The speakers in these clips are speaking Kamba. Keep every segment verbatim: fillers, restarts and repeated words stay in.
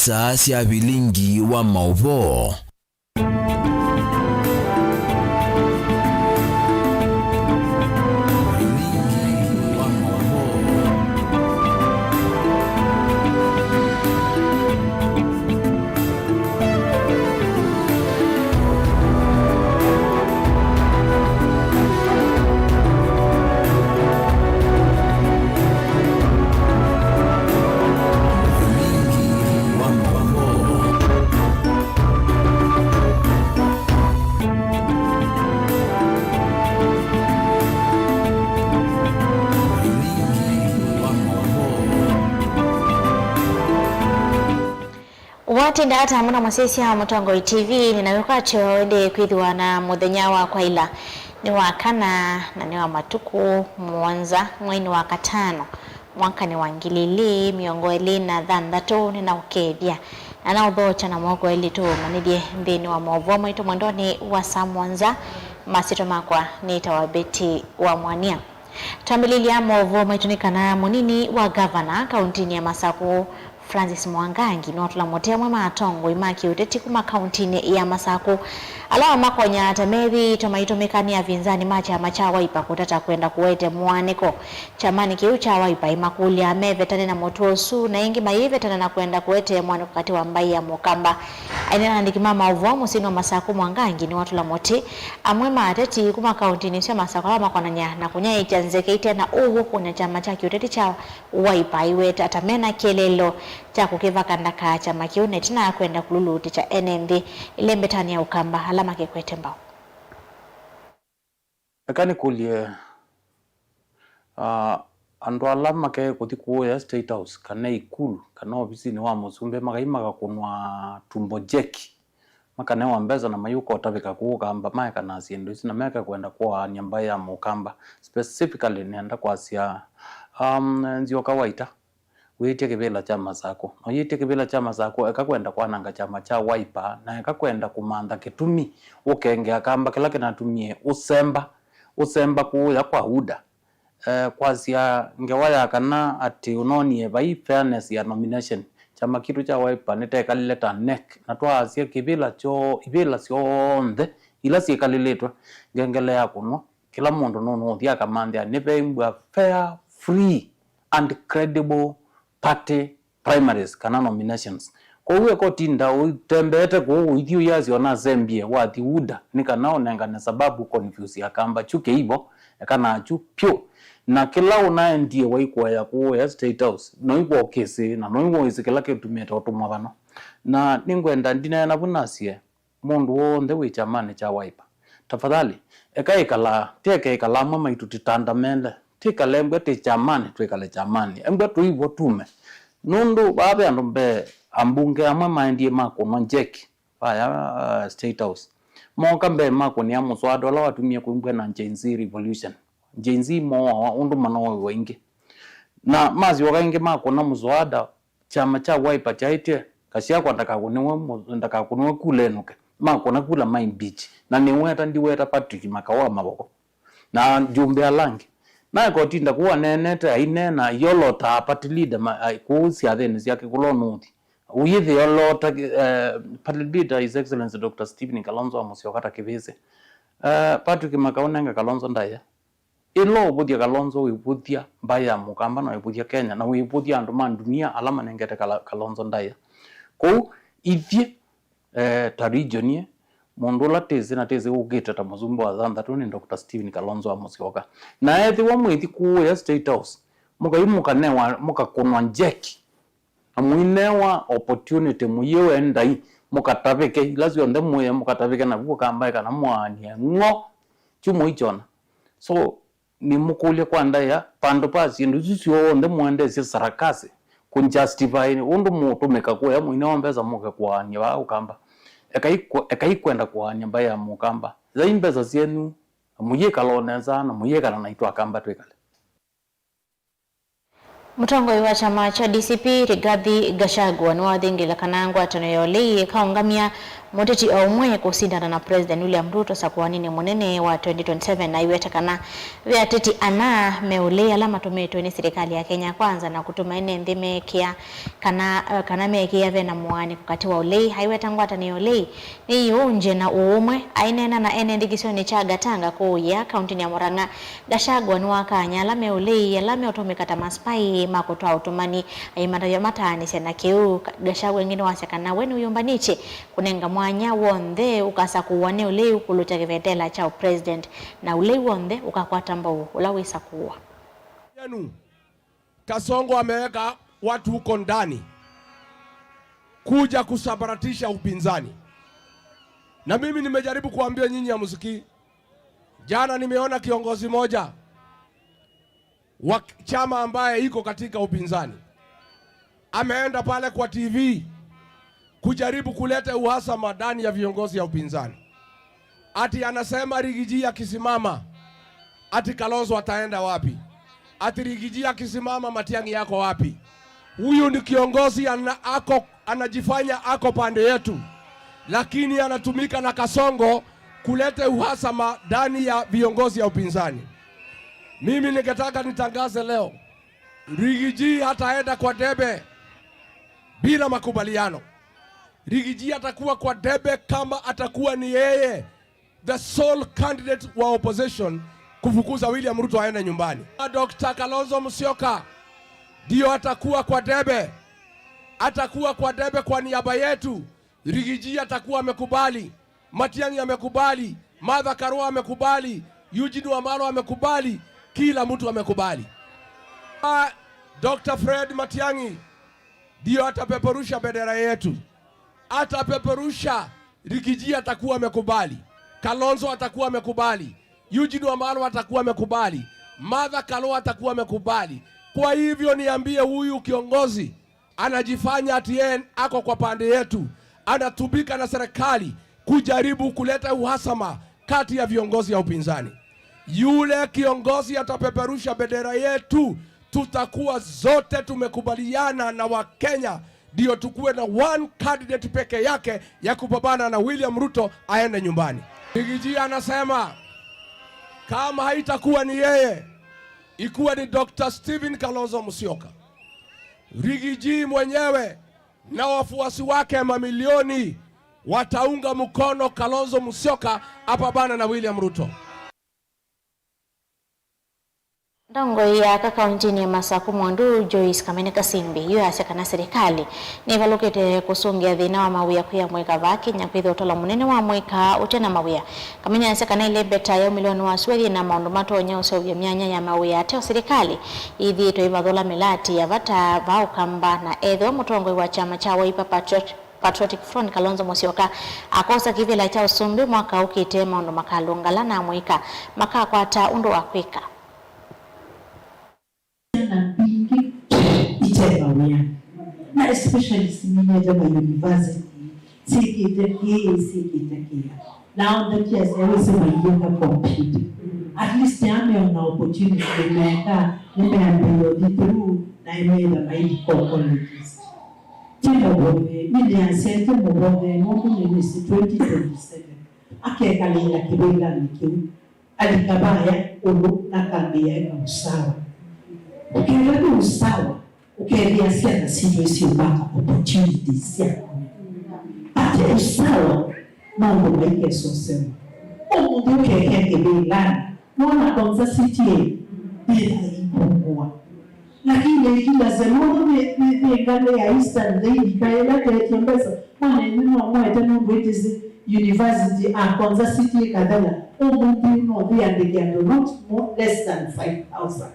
star sya vilingi wa maũvoo. Watinda ata mũno mũsyaĩĩsya wa Mũtongoi T V, nĩna wĩkwatyo ĩndĩ kwĩthĩwa na mũthenya wa kwaĩla nĩ wa kana, na nĩ wa matukũ mũonza mweinĩ wa katano, mwakanĩ wa ngili ilĩ mĩongo ĩlĩ na thanthatũ. Nĩnaũkethya na naũthokya na moko elĩ tũũmanyĩthye nthĩnĩ wa maũvoo maitũ mwendonĩ wa saa mũonza. Masyĩtwa makwa nĩtawa Betty wa Mwania. Twambĩlĩlya maũvoo maitũ nĩ kana mũnini wa ngavana kauntinĩ ya Masakũ, Francis Mwangangi, nĩwatũla mũtĩ amwe ma atongoi ma kĩũteti kuma kauntinĩ ya Masakũ, ala makonyaa ta methĩĩtwe maitũmĩka nĩ avĩnzani ma kyama kya Wiper kũtata kwenda kũete mũaanĩko kyamanĩ kĩu kya Wiper, ĩmakũlya mevetane na mũtuo ũsu, na ĩngĩ mayĩvetana na kwenda kũete mũaanĩko katĩ wa mbaĩ ya Mũkamba. Aineena na andĩki ma maũvoo mũsyĩnĩ wa Masakũ, Mwangangi nĩwatũla mũtĩ amwe ma ateti kuma kauntinĩ sya Masakũ ala makonany'a na kũnyaĩĩkya nzeke ite na ũw'o kũnĩa kyama kya kĩũteti kya Wiper aiweta ta mena kĩeleelo kya kũkĩvaka ndaka kyama kĩu na ĩtina kwenda kũluluutĩkya ene nthĩ ĩlembetanĩ ya Ũkamba ala makĩkwete mbau. Eka nĩkũlye, ah, andũ ala makaĩ kũthi kũũya State House, kana Ikulu, kana ovisinĩ wa mũsumbĩ, makaĩ makakũnwa tumbo jeki, makanewa mbesa na mayũka ũtavĩka kũũ Ũkamba, maekana syĩndũ isu, na meke kwenda kũaany'a mbaĩ ya Mũkamba. Specifically, nĩenda kwasya, um, Nzioka Waita, wĩtye kĩvĩla kya Masakũ. Na ũyĩtye kĩvĩla kya Masakũ, eka kwenda kwananga kyama kya Wiper, na eka kwenda kũmantha kĩtumi ũkengea Kamba kĩla kĩnatumie ũsemba, ũsemba kũũya kwa UDA. Eh, kwasya ngewa ya kana atĩ ũnonie vai fairness ya nomination. Kyama kitũ kya Wiper nĩtekalile ta NEC, na twaasya kĩvĩla kyoo, ivĩla syonthe ila syĩkalĩlĩtwe, ngengele ya kũnwa, kĩla mũndũ nũnũũthi akamanthĩa nĩveimbwa fair, free and credible party primaries kana nominations. Kwoou eka ũtinda ũtembeete kũu ũithi ũyasya ona asembie wathi UDA nĩ kana ũnengane sababu confuse Akamba. Kyu kĩivo, eka nakyu pyũ. Na kĩla ũnaendie waikũea kũũya State House, noikwokĩsĩ na noiwĩsĩ kĩla kĩtumĩte ũtũmwa vano. Na nĩngwenda ndineena vu nasye, mũndũ w'onthe wĩ kyamanĩ kya Wiper, tafadhali, eka ĩkala, ti eka ĩkala amwe maitũ tĩtandamele, tĩkale embwa twĩ kyamanĩ, twĩkale kyamanĩ, embwa tũivo tume. Nũndũ vaa ve andũ mbee, ambunge amwe maendie makũnwa njeki vaya, uh, State House. Mooka mbee makũnĩa mũswada ũla watumie kũimbwa na Gen Z revolution. Gen Z mooawa ũndũ manoewa ĩngĩ. Na masyoka ĩngĩ makũna mũswada, kyama kya Wiper kyaĩtye Gachagua ndakakũnĩwe mũ-, ndakakũnĩwe kula enũke. Makũna kula ma impeach. Na nĩweta ndiweta Patrick Makau wa Mavoko. Na ajumbe ala angĩ. Naeka ũtinda kũu aneenete, aineena, aiolotaa party leader ma-, ai-, kũu syathĩnĩ syake kũla ũnũthi. Ũyĩthĩa oloota, eh, party leader His Excellency Doctor Stephen Kalonzo wa Musyoka ta kĩvĩsĩ. Eh, Patrick Makau nenga Kalonzo ndaĩa. Ĩla ũvũthya Kalonzo, wĩvũthya mbaĩ ya Mũkamba, na wĩvũthya Kenya, na wĩvũthya andũ ma ndunia ala manengete Kala-, Kalonzo ndaĩa. Kwoou, ithyĩ, eh, ta region ĩĩ, mũndũ ũla tĩsĩ na tĩsĩ ũkĩte ta mũsumbĩ wa thanthatũ nĩ Doctor Stephen Kalonzo wa Musyoka. Na ethĩwa mwĩthi kũũya State House, mũkai mũkanewa, mũkakũnwa njeki, na mũinewa opportunity mũyĩwe ndai, mũkatavĩke, ila syonthe mũĩe mũkatavĩke, navu Ũkambae kana mũaanie ng'o, kyu mũikyona. So, nĩmũkũlya kwa ndaĩa, vandũ va syĩndũ isu syonthe mũendesye sarakasi, kũjustify ũndũ mũũtũmĩka kũya mũinewa mbesa mũke kũaania vaa Ũkamba. Ekai kũ-, ekai kwenda kũaania mbaĩ ya Mũkamba. Yai mbesa syenyu, na mũyĩkala o nesa, na mũyĩkala naitũ Akamba twĩkale. Mũtongoi wa kyama kya D C P, Rigathi Gachagua, nĩwathingĩla kana ngwatanĩo ya ũlei ĩkaũngamya Mũteti o ũmwe kũsindana na President William Ruto sakũaninĩ mũnene wa twenty twenty-seven aiweta kana ve ateti ana me ũlei ala matũmĩtwe nĩ silikalĩ ya Kenya Kwanza na kũtuma ene nthĩ mekĩa kana, kana mekĩa ve na mũaanĩko katĩ wa ũlei. Aiweta ngwatanĩo ya ũlei nĩyĩũngye na ũũmwe. Aineena na ene nthĩ kĩsionĩ kya Gatanga kũũ Yea, kauntinĩ ya Murang'a, Gachagua nĩwakany'a ala me ũlei ala meũtũmĩka ta maspai ma kũtwaa ũtũmani. Aimatavya mataanĩsya na kĩu, Gachagua ĩngĩ nĩwasya kana we nĩwĩyũmbanĩtye kũnenga mwanya w'onthe ũkasakũwa nĩ ũlei ũkũlũtya kĩvetela kya ũpresident, na ũlei w'onthe ũkakwata mbau ũla wĩsakũwa. Yenu, Kasongo ameweka watu huko ndani kuja kusambaratisha upinzani. Na mimi nimejaribu kuambia nyinyi, hamsikii. Jana nimeona kiongozi moja wa chama ambaye iko katika upinzani ameenda pale kwa T V kujaribu kuleta uhasama ndani ya viongozi ya upinzani. Ati anasema Rigiji akisimama, ati Kalonzo ataenda wapi? Ati Rigiji akisimama, Matiang'i yako wapi? Huyu ni kiongozi ana-, ako, anajifanya ako pande yetu, lakini anatumika na Kasongo kuleta uhasama ndani ya viongozi ya upinzani. Mimi ningetaka nitangaze leo, Rigiji hataenda kwa debe bila makubaliano. Rigiji atakuwa kwa debe kama atakuwa ni yeye the sole candidate wa opposition kufukuza William Ruto aende nyumbani. Doctor Kalonzo Musyoka ndio atakuwa kwa debe, atakuwa kwa debe kwa niaba yetu. Rigiji atakuwa amekubali, Matiang'i amekubali, Martha Karua amekubali, Eugene Wamalwa amekubali, kila mtu amekubali. Ah, Doctor Fred Matiang'i ndio atapeperusha bendera yetu. Atapeperusha, Rigiji atakuwa amekubali, Kalonzo atakuwa amekubali, Eugene Wamalwa atakuwa amekubali, Martha Karua atakuwa amekubali. Kwa hivyo niambie huyu kiongozi anajifanya ati yeye ako kwa pande yetu, anatumika na serikali kujaribu kuleta uhasama kati ya viongozi ya upinzani. Yule kiongozi atapeperusha bendera yetu, tutakuwa zote tumekubaliana na Wakenya ndio tukuwe na one candidate peke yake ya kupambana na William Ruto aende nyumbani. Rigiji anasema kama haitakuwa ni yeye, ikuwe ni Doctor Stephen Kalonzo Musyoka. Rigiji mwenyewe na wafuasi wake mamilioni wataunga mkono Kalonzo Musyoka apambane na William Ruto. Ndongoi ya aka kauntinĩ ya Masaku Mwandu, Joyce Kamene Kasimbi, yu asya kana silikalĩ nĩvalũkĩte kũsũngĩa thĩna wa mawĩa kwĩ amũika vaa Kenya kwĩthĩwa ũtalo mũnene wa amũika ũte na mawĩa. Kamene asya kana ĩlembeta yaumĩlwa nĩ wasua yĩ na maũndũ matonya ũseũvya myanya ya mawĩa ateo silikalĩ ĩthĩĩtwe ĩvathũla mĩlatĩ ya vata vaa Ũkamba, na ethĩwa mũtongoi wa kyama kya Wiper Patriot-, Patriotic Front Kalonzo Musyoka akosa kĩvĩla kya ũsumbĩ mwaka ũkĩte, maũndũ makalũngala na amũika makakwata ũndũ wa kwĩka. Syana mbingĩ ite mawĩa, na especially siminĩte ma university, syĩkĩte kĩĩ, syĩkĩte kĩĩa. Nao ndetia syao isi maiĩka compete. At least ameona opportunity, nĩmeeka, nĩmeambĩĩa ũthi through, na ĩmeĩtha mailika colleges. Ti mũvothe, nĩnĩasya ti mũvothe, nũndũ nĩnĩsĩ twenty twenty-seven akekalĩla kĩvĩlanĩ kĩu. Alika vaya ũlũ na akambĩa eka usawa. Ũkethĩa nĩ usawa, ũkethĩa syana sitũ isiũvanga opportunities sya kũya. But usawa, maũndũ maikesosewa. Ũmũnthĩ ũkekĩa kĩvĩlanĩ, nona konza sitie ndĩtha ipungua. Lakini kila semolo nĩ, nĩ, nĩ ngalĩ ya Eastern Lady kaĩla tetie mbesa, mwana ĩnĩ no mwete nũndũ ĩtĩsĩ university akonza sitie kathela. Ũmũnthĩ no thiandĩke andũ not more, less than five thousand.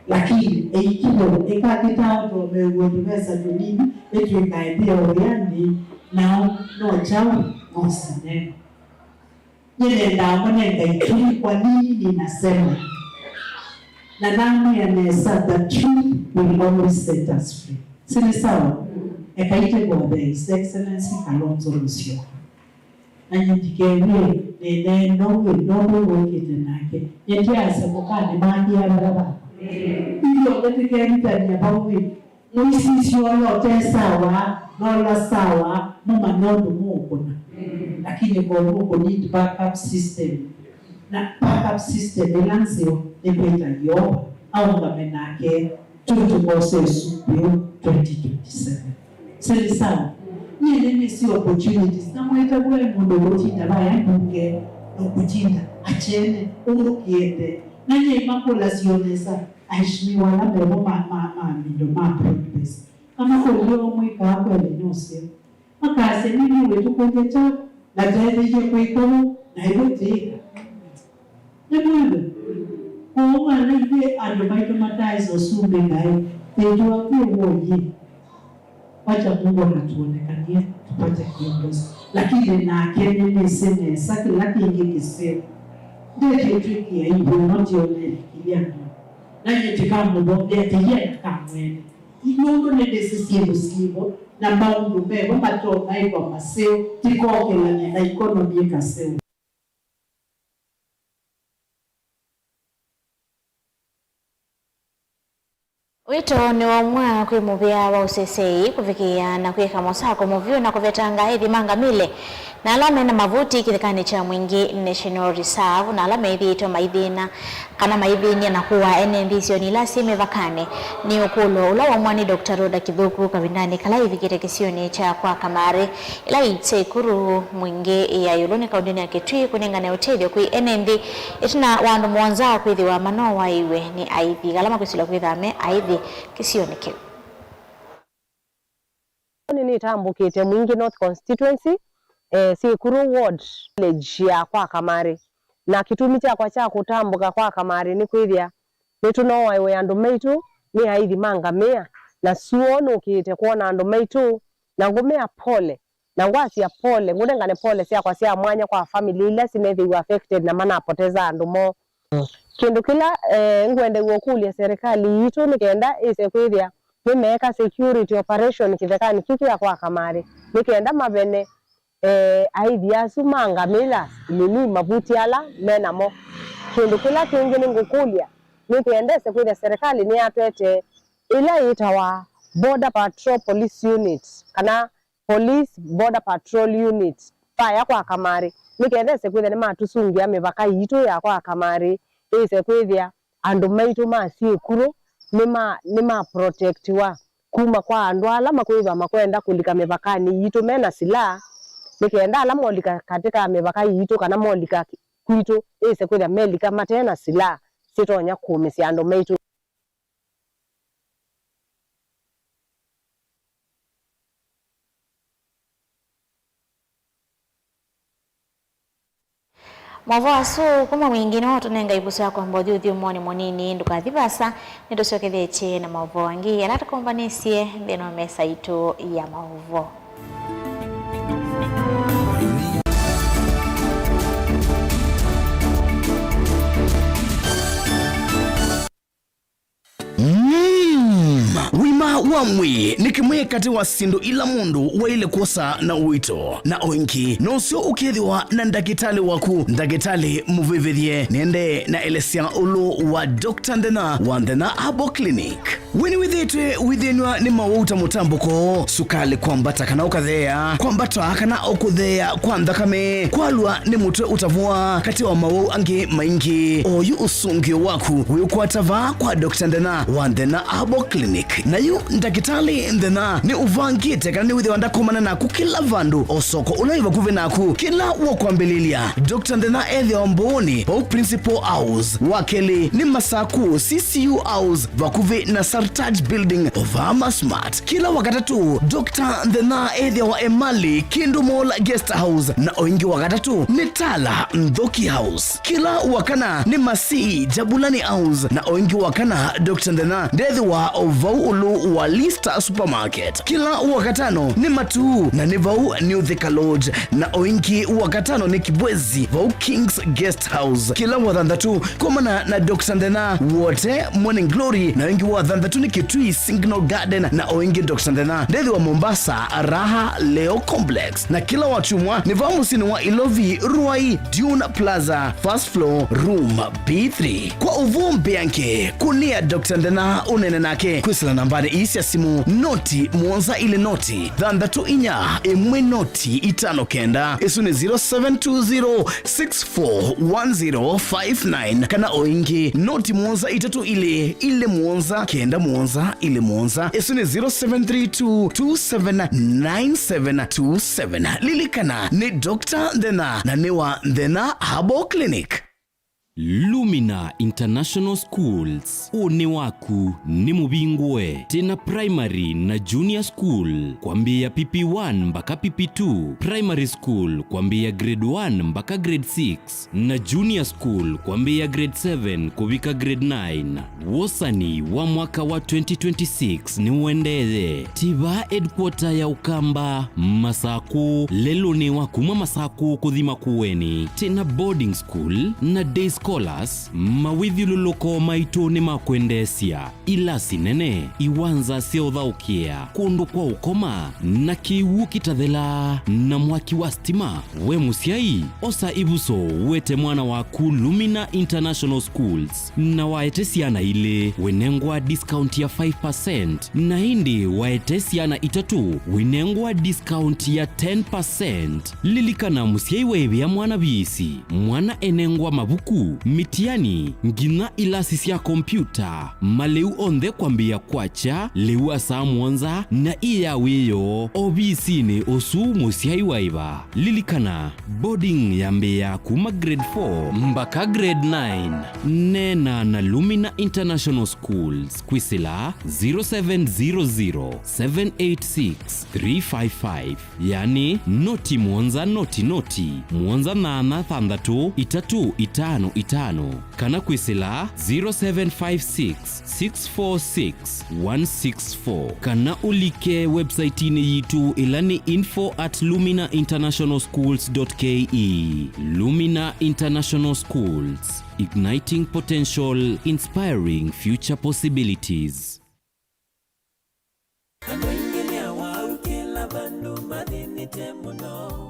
Lakini ĩikilo ĩkakĩtaa ũtomeew'a tũvesa tũnini, ĩtwĩka ĩthĩa ũvĩanĩ, nao no kyaũ, no sinema. Nĩnendaa mũnenga itumi kwa nini ninasema. Na namwĩa nesa, the truth will always set us free. Si nĩ sawa? Eka itĩvothe His Excellency Kalonzo Musyoka. Na nyie ndikew'e nĩneenda ũu nũndũ wĩkĩte nake. Nyie ndyaasya mũkanĩ mambĩa vala vava. Ithyonthe tũkevithany'a vau ĩ. Mũisisyo ũla ũte sawa, na ũla sawa, mũmanya ũndũ mũũ. kũna. Lakini kwa ũmwe kũ need backup system. Na backup system ĩla nzeo nĩ kwĩta Yeova aũngame nake. Tũ tũkose ũsumbĩ ũũ twenty twenty-seven. Sili sawa? Nyie nĩnĩsĩ opportunities. Na mwĩtavw'a mũndũ ũkũtinda vaya mbunge, na ũkũtinda akyene, ũndũ kĩende. Na nyie imakũlasya o nesa, aheshimiwa ala mevo ma, ma, ma mindo ma broad base. Kana kũlio mwĩkaa kweli nũseo. Makasya nĩnĩ wĩtũkũlya kyaũ, na teethĩie kwĩka ũu, na ĩvo tĩĩka. Nĩmwĩw'a? Kwoou ala ithyĩ andũ maitũ mataĩsa ũsumbĩ Ngai, thĩnjũa kwĩ woo yĩ. Wacha Mungu anatuonekanie tupate kiongozi. Lakini nake nĩnĩsĩ nesa kĩla kĩngĩ kĩseo. Ndekĩtwĩkĩa iw'o, no ndio nelikilia andũ. Na nyie tikamũthothea tĩyenda kamwene. Nũndũ nĩndĩsĩ syĩndũ syĩvo, na maũndũ mevo matonya ĩkwa maseo, tikokelany'a na ikonomi ĩkaseo. Wĩto nĩ waumwa kwĩ mũvĩa wa ũseseĩ kũvikĩĩa na kwĩka mosako mũvyũ na kũvetanga aithi ma ngamĩle na ala mena mavuti kĩthekanĩ kya Mwingĩ National Reserve na ala methĩĩtwe maithĩna kana maithĩny'a na kũaa ene nthĩ isionĩ ila syĩ mĩvakanĩ. Nĩ ũkũlyo ũla waumwa nĩ Doctor Rhoda Kĩthũku kavindanĩ kala ĩvikĩte kĩsionĩ kya kwa Kamarĩ, ĩla yĩ Ikuru Mwingĩ ya ĩũlũ nĩ kaũndĩnĩ ya Kitui, kũnengane ũtethyo kwĩ ene nthĩ, ĩtina wa andũ mũonza kwĩthĩwa manowaĩw'e nĩ aithi ala makwĩsĩlwa kwĩthĩwa me aithi kĩsionĩ kĩu. Nĩnĩtambũkĩte Mwingĩ North Constituency, eh, Sikuru Ward, village ya kwa Kamarĩ. Na kĩtumi kyakwa kya kũtambũka kwa Kamarĩ nĩ kwĩthĩa nĩtũnowaĩwe andũ maitũ nĩ aithi ma ngamĩa, na suo nũkĩte kwona andũ maitũ, na ngũmea pole, na ngwasya pole, ngũnengane pole syakwa sya mwanya kwa family ila sinethĩiwe affected na manapoteza andũ moo. Kĩndũ kĩla, eh, ngwendeew'a ũkũlya serikali yitũ nĩ kenda ĩse kwĩthĩa nĩmeeka security operation kĩthekanĩ kĩkĩ kya kwa Kamarĩ, nĩ kenda mavene, eh, aithi asu ma ngamĩla, nini, mavuti ala me namo. Kĩndũ kĩla kĩngĩ nĩngũkũlya nĩ kenda ĩse kwĩthĩa serikali nĩyatwete ĩla yĩtawa Border Patrol Police Unit, kana Police Border Patrol Unit, vaya kwa Kamarĩ, nĩ kenda ĩse kwĩthĩa nĩmatũsũngĩa mĩvaka yitũ ya kwa Kamarĩ, ĩse kwĩthĩa andũ maitũ ma Sikuru nĩma, nĩmaprotectiwa kuma kwa andũ ala makwĩthĩwa makwenda kũlika mĩvakanĩ yitũ me na silaha, nĩ kenda ala molika katĩ ka mĩvaka yitũ kana molika kwitũ, ĩse kwĩthĩa melika mate na silaha sitonya kũũmĩsya andũ maitũ. Maũvoo asu kuma Mwingĩ no tũnenga ĩvuso ya kwamba ũthyũthyũmonĩ mũnini. Ndũkathi vaasa, nĩtũsyokethetye na maũvoo angĩ ala tũkombanĩsye nthĩnĩ wa mesa itũ ya maũvoo. Mm. Wima wa mwĩĩ nĩ kĩmwe katĩ wa syĩndũ ila mũndũ waĩle kwosa na ũito, na o ĩngĩ nũseo ũkethĩwa na ndakĩtalĩ waku. Ndakĩtalĩ mũvĩvĩthye nĩendee na elesya ũlũ wa Doctor Nthena wa Nthena Herbal Clinic. We nĩwĩthĩĩtwe wĩthĩnw'a nĩ mawau ta mũtambũko, sukalĩ kwambata kana ũkatheea, kwambata kana o kũtheea kwa nthakame, kwalwa nĩ mũtwe ũtavũa, katĩ wa mawau angĩ maingĩ? Oyu ũsũngĩo waku wĩũkwata vaa kwa Doctor Nthena wa Nthena Herbal Clinic. Na yu Ndakĩtalĩ Nthena nĩ ũvangĩte kana nĩwĩthĩwa ndakomana naku kĩla vandũ, o soko ũla wĩ vakuvĩ naku. Kĩla wakwambĩlĩlya, Doctor Nthena ethĩawa Mbooni, vau Principal House. Wa kelĩ nĩ Masaku, C C U House, vakuvĩ na Sartaj Building, o vaa Massmart. Kĩla Wakatatũ, Doctor Nthena ethĩawa Emali, Kindu Mall Guest House, na o ĩngĩ Wakatatũ nĩ Tala, Nthoki House. Kĩla Wakana nĩ Masii, Jabulani House, na o ĩngĩ Wakana, Doctor Nthena ndethĩwa o vau ũlũ wa Lista Supermarket. Kĩla Wakatano nĩ Matuu, na nĩ vau New Thika Lodge, na o ĩngĩ Wakatano nĩ Kibwezi, vau King's Guest House. Kĩla Wathanthatũ, komana na Doctor Nthena Wote Morning Glory, na o ĩngĩ Wathanthatũ Tatu nĩ Kitui Signal Garden, na o ĩngĩ Doctor Nthena ndethĩwa Mombasa, Raha Leo Complex. Na kĩla wakyumwa nĩ vaa mũsyĩnĩ wa Ilovi, Ruai, Dune Plaza, first floor, room B three. Kwa ũvoo mbeange, kũnĩa Doctor Nthena ũneene nake kwĩsĩla nambanĩ ii sya simũ: noti mũonza ilĩ noti, thanthatũ inya, ĩmwe noti, itano kenda. Ĩsu nĩ zero seven two zero six four one zero five nine, kana o ĩngĩ, noti mũonza itatũ ilĩ, ilĩ mũonza, kenda mũonza, ilĩ mũonza. Ĩsu nĩ zero seven three two two seven nine seven two seven. Lilikana, nĩ Doctor Nthena, na nĩ wa Nthena Herbal Clinic. Lumina International Schools, ũnĩ waku nĩ mũvingũe. Twĩna primary na junior school kwambĩĩa P P one mpaka P P two, primary school kwambĩĩa grade one mpaka grade six, na junior school kwambĩĩa grade seven kũvika grade nine. Wosani wa mwaka wa twenty twenty-six nĩũendee. Tiva headquarter ya Ũkamba, Masakũ, lelũnĩ wa kuma Masakũ kũthi Makueni. Twĩna boarding school na day scholars. Mawĩthyũlũlũko maitũ nĩ ma kwendeesya, ilasi nene, iwanza sya ũthaũkĩa, kũndũ kwa ũkoma, na kĩw'ũ kĩtathelaa, na mwaki wa stima. We mũsyai, osa ĩvuso ũete mwana waku Lumina International Schools, na waete syana ilĩ, wĩnengwa discount ya five percent, na ĩndĩ waete syana itatũ, wĩnengwa discount ya ten percent. Lilikana, mũsyai waĩvĩa mwana viisi, mwana enengwa mavuku, mĩtiani, nginya ilasi sya kompyuta, malĩu onthe kwambĩĩa kwakya lĩu wa saa mũonza na ĩ ya wĩoo ovisinĩ ũsu mũsyai waĩva. Lilikana, boarding yambĩĩa kuma grade four mpaka grade nine. Neena na Lumina International Schools kwĩsĩla zero seven zero zero, seven eight six, three five five, yani noti mũonza noti noti, mũonza nyanya thanthatũ itatũ itano itano, kana kwĩsĩla zero seven five six, six four six, one six four, kana ũlike website-inĩ yitũ ĩla nĩ info at lumina international schools dot K E. Lumina International Schools, igniting potential, inspiring future possibilities. Andũ aingĩ nĩ awau kĩla vandũ mathĩnĩte mũno.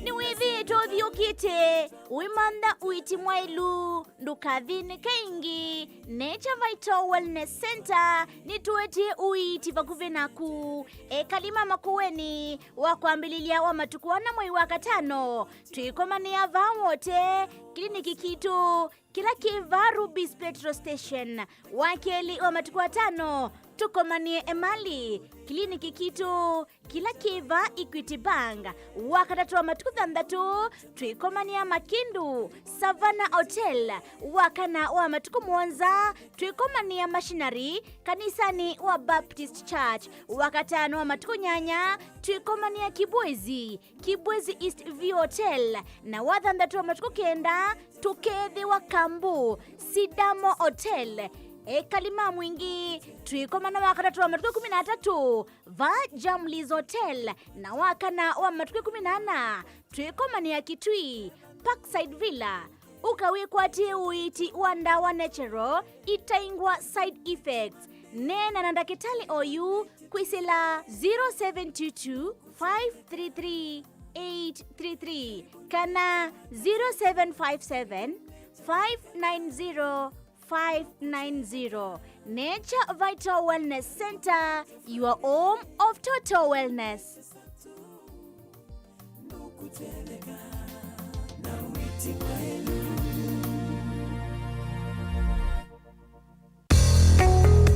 Nĩwĩthĩĩtwe ũthiũkĩte wĩmantha ũiiti mwaĩlu? Ndũkathĩnĩke ĩngĩ. Nature Vital Wellness Center nĩtũetie ũiiti vakuvĩ naku. Ekali ma Makueni, wa kwambĩlĩlya wa matukũ ana mwei wa katano, twĩkomanĩa vaa Wote, kiliniki kitũ kĩla kĩ vaa Rubis Petrol Station. Wa kelĩ wa matukũ atano, tũkomanĩe Emali, kiliniki kitũ kĩla kĩ vaa Equity Bank. Wa katatũ wa matukũ thanthatũ, twĩkomanĩa Makindu, Savannah Hotel. Wa kana wa matukũ mũonza, twĩkomanĩa Machinery, kanisanĩ wa Baptist Church. Wa katano wa matukũ nyanya, twĩkomanĩa Kibwezi, Kibwezi East View Hotel, na wa thanthatũ wa matukũ kenda, tũkeethĩwa Kambu, Sidamo Hotel. Ekali ma Mwingi, twĩkomana wa katatũ wa matukũ ĩkũmi na atatũ, vaa Jamlis Hotel, na wa kana wa matukũ ĩkũmi na ana, twĩkomanĩa Kitui, Parkside Villa. Ũka wĩkwatĩe ũiiti wa ndawa natural itaingwa side effects. Neena na ndakĩtalĩ oyu kwĩsĩla zero seven two two, five three three, eight three three kana zero seven five seven, five nine zero, five nine zero. Nature Vital Wellness Center, your home of total wellness.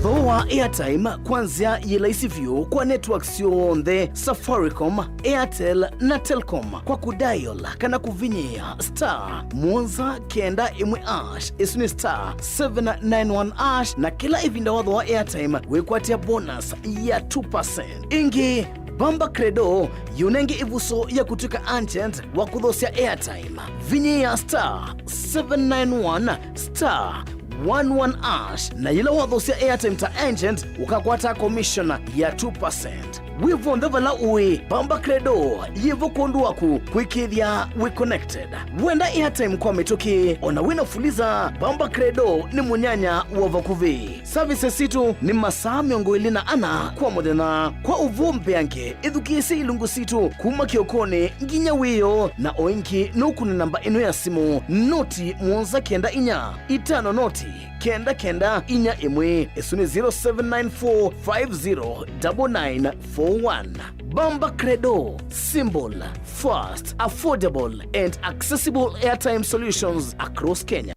Thooa airtime kwa nzĩa yĩ laisi vyũ kwa network syonthe: Safaricom, Airtel na Telcom kwa kũdial kana kũvinyĩĩa star mũonza kenda ĩmwe hash, ĩsu nĩ star seven nine one hash, na kĩla ĩvinda wathooa airtime wĩkwatĩa bonus ya two percent. Ĩngĩ, Bamba Credo yĩũnenge ĩvuso ya kũtw'ĩka agent wa kũthosya airtime. Vinyĩĩa star seven nine one star One one ash, na yĩla wathosya airtime ta agent, ũkakwata commission ya two percent. Wĩ vonthe vala ũĩ, Bamba Credo yĩvo kwondũ waku kwĩkĩĩthya wĩ connected. Wenda airtime kwa mĩtũkĩ, ona wĩna fuliza, Bamba Credo nĩ mũnyanya wa vakuvĩ. Services sitũ nĩ masaa mĩongo ĩlĩ na ana kwa mũthenya. Kwa ũvoo mbeange, ĩthukĩĩsye ilungu sitũ kuma kĩokonĩ nginya wĩoo, na o ĩngĩ nũkũne namba ĩno ya simũ, noti mũonza kenda inya itano noti kenda kenda inya ĩmwe. Ĩsu nĩ zero seven nine four five zero nine nine four one. Bamba Credo, simple, fast, affordable, and accessible airtime solutions across Kenya.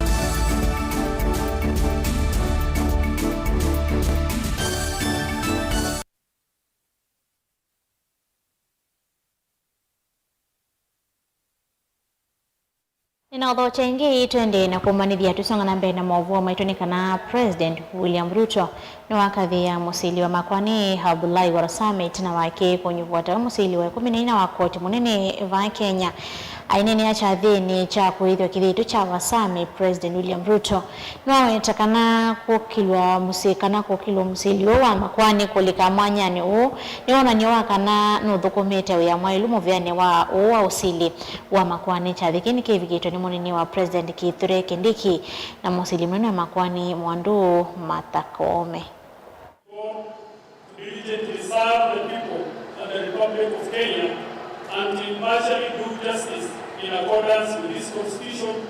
Nĩnaũthokya ĩngĩ, twendee na kũmanyĩthya tũsonga na mbee na maũvoo maitũ nĩ kana President William Ruto nĩwakathĩĩa mũsili wa makoani Abdullahi Warsame ĩtina wake kũnyuvwa tawe mũsili wa ĩkũmi na ĩna wa koti mũnene vaa Kenya. Aineenea kyathĩnĩ kya kũĩthw'a kĩthitũ kya Warsame, President William Ruto nĩwaweta kana kũkilwa mũsĩ-, kana kũkilwa mũsili ũũ wa makoani kũlika mwanyanĩ ũũ nĩ wonany'o wa kana nũthũkũmĩte wĩa mwaĩlu mũvĩanĩ wa ũũ wa ũsili wa makoani. Kyathĩ kĩĩ nĩkĩvikĩtwe nĩ mũnini wa President Kithure Kindiki na mũsili mũnene wa makoani Mwandu Martha Koome. To diligently serve the people and the Republic of Kenya and impartially do justice in accordance with this constitution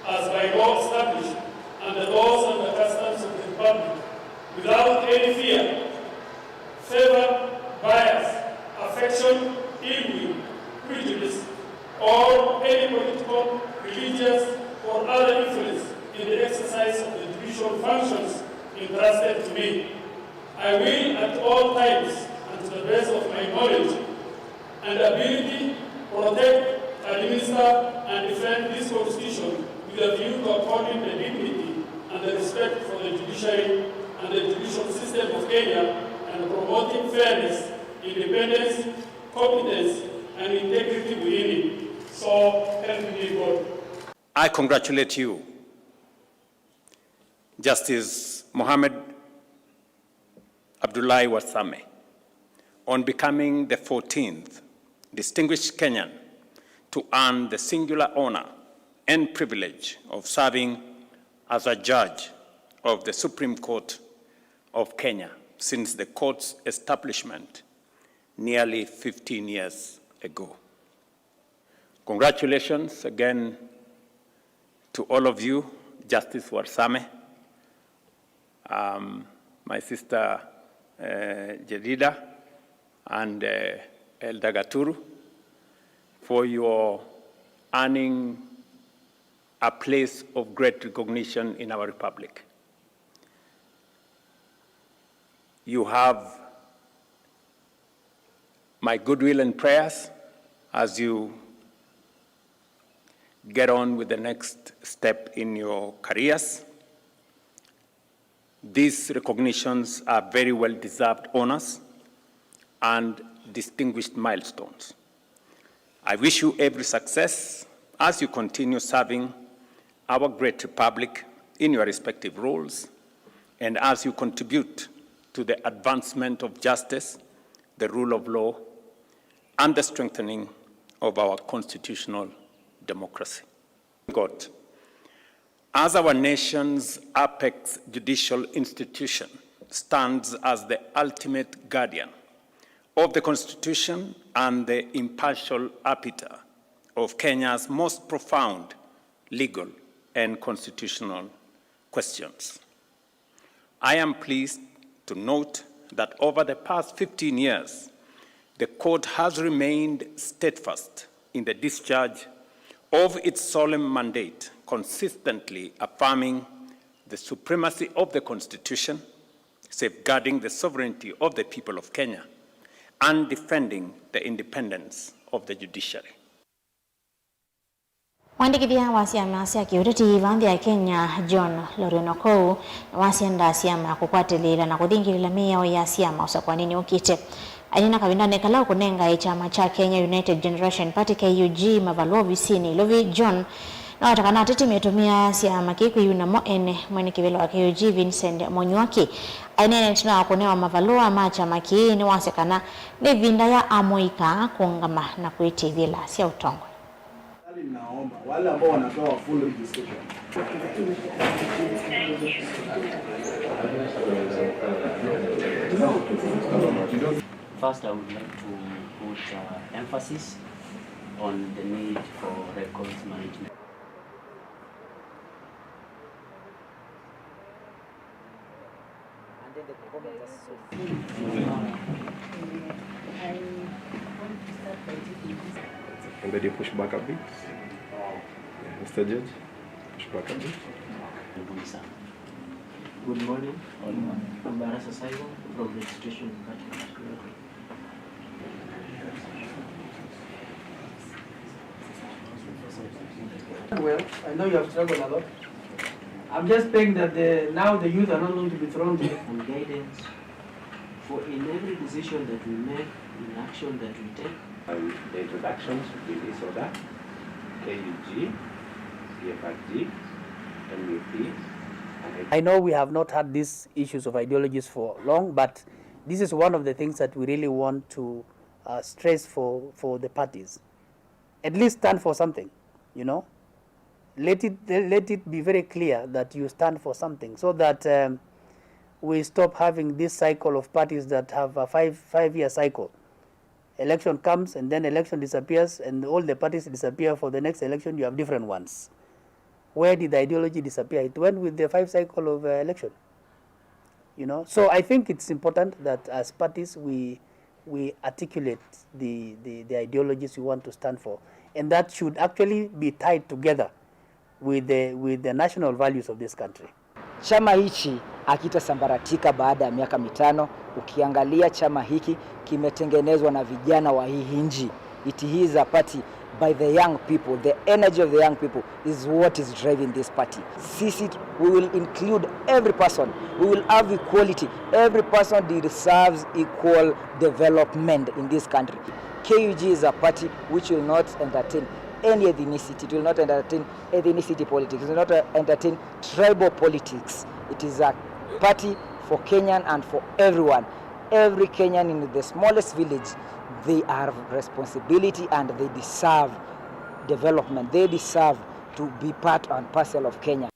as by law established and the laws and the customs of the Republic, without any fear, favor, bias, affection, ill will, prejudice, or any political, religious, or other influence in the exercise of the judicial functions entrusted to me. I will at all times and to the best of my knowledge and ability protect, administer, and defend this constitution with a view to upholding the dignity and the respect for the judiciary and the judicial system of Kenya and promoting fairness, independence, competence, and integrity within it. So help me God. I congratulate you, Justice Mohamed Abdullahi Warsame, on becoming the fourteenth distinguished Kenyan to earn the singular honor and privilege of serving as a judge of the Supreme Court of Kenya since the court's establishment nearly fifteen years ago. Congratulations again to all of you, Justice Warsame, um, my sister, uh, Jedida, and, uh, Elder Gaturu, for your earning a place of great recognition in our republic. You have my goodwill and prayers as you get on with the next step in your careers. These recognitions are very well deserved honors and distinguished milestones. I wish you every success as you continue serving our great republic in your respective roles and as you contribute to the advancement of justice, the rule of law, and the strengthening of our constitutional democracy. God, as our nation's apex judicial institution, stands as the ultimate guardian of the Constitution and the impartial arbiter of Kenya's most profound legal and constitutional questions. I am pleased to note that over the past fifteen years, the court has remained steadfast in the discharge of its solemn mandate, consistently affirming the supremacy of the Constitution, safeguarding the sovereignty of the people of Kenya, and defending the independence of the judiciary. Mwandĩkĩthya wa syama sya kĩũteti va nthĩ ya Kenya, John Lorion Okou, nĩwasya ndasyama kũkwatĩlĩĩla na kũthingĩlĩla mĩao ya syama ũsakũaninĩ ũkĩte. Ainena kavindanĩ kala ũkũnengae kyama kya Kenya United Generation Party, K U G, mavalũa ovisinĩ Ilovi, John Na o ta kana ateti metũmĩaa syama kĩĩ kwĩyuna mo ene, mwene kĩvĩla wa K U G Vincent Mũnyuaki aineena ĩtina wa kũnewa mavalũa ma kyama kĩĩ nĩwasya kana nĩ ĩvinda ya amũika kũũngama na kwĩtĩĩvĩla sya ũtongoi. Tafadhali ninaomba wale ambao wanatoa full registration. First, I would like to put uh, emphasis on the need for records management. And then you push back a bit. Yeah, Mister Judge, push back a bit. Karibuni sana. Good morning. I'm Barasa Simon from Registration Department. Well, I know you have struggled a lot. I'm just praying that the, now the youth are not going to be thrown to and guidance for in every decision that we make, in action that we take. And the introductions will be in this order: K U G, P F R D, M U P, and I know we have not had these issues of ideologies for long, but this is one of the things that we really want to uh, stress for, for the parties. At least stand for something, you know. Let it, let it be very clear that you stand for something so that um, we stop having this cycle of parties that have a five, five-year cycle. Election comes and then election disappears and all the parties disappear. For the next election, you have different ones. Where did the ideology disappear? It went with the five cycle of uh, election. You know, so I think it's important that as parties we we articulate the, the, the ideologies we want to stand for, and that should actually be tied together with the, with the national values of this country. Chama hichi hakitasambaratika baada ya miaka mitano. Ukiangalia chama hiki kimetengenezwa na vijana wa hii nchi. It is a party by the young people. The energy of the young people is what is driving this party. Sisi, we will include every person. We will have equality. Every person deserves equal development in this country. K U G is a party which will not entertain any ethnicity. It will not entertain ethnicity politics. It will not uh, entertain tribal politics. It is a party for Kenyan and for everyone. Every Kenyan in the smallest village, they have responsibility and they deserve development. They deserve to be part and parcel of Kenya.